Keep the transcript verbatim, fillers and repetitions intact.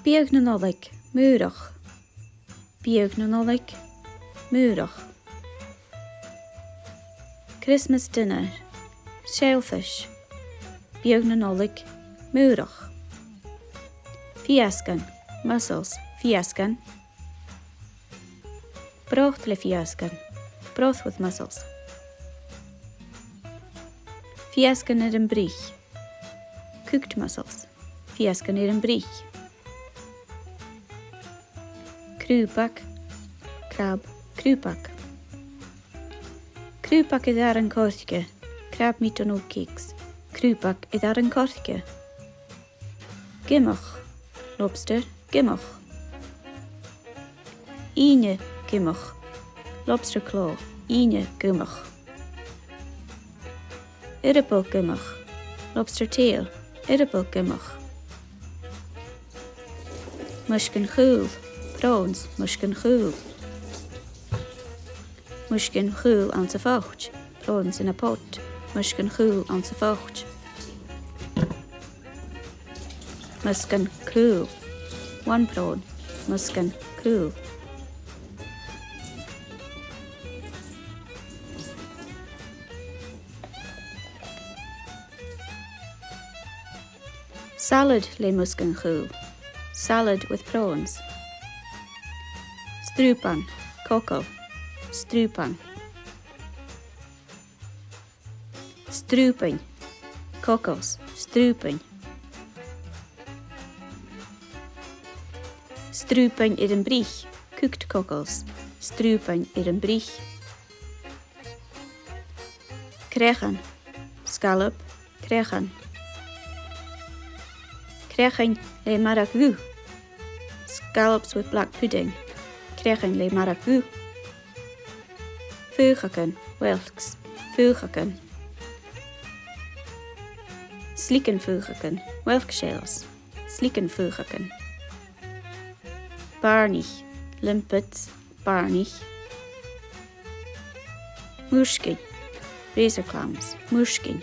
Biadh na Nollaig, maorach. Biadh na Nollaig, maorach. Christmas dinner, shellfish. Biadh na Nollaig, maorach. Feusgan, mussels, feusgan. Brot le feusgan, broth with mussels. Feusgan air am bruich, cooked mussels. Feusgan air am bruich. Crùbag, crab, crùbag. Crùbag air aran-coirce, crab meat on oatcakes. Crùbag air aran-coirce. Giomach, lobster, giomach. Ìne giomach, lobster claw, ìne giomach. Earball giomach, lobster tail, earball giomach. Muisgean-chaol, prawns, muisgean-chaol. Muisgean-chaol anns a' phoit, prawns in a pot, muisgean-chaol anns a' phoit. Muisgean-caol, one prawn, muisgean-caol. Salad le muisgean-chaol, salad with prawns. Strùpan, cockle, strùpan. Strùpain, cockles, strùpain. Strùpain air am bruich, cooked cockles, strùpain air am bruich. Creachan, scallop, creachan. Creachain le marag dhubh, scallops with black pudding. Creachain le marag dhubh. Faochagan, whelks, faochagan. Sligean-faochagan, whelk shells, sligean-faochagan. Bàrnaich, limpets, bàrnaich. Muirsgein, razor clams, muirsgein.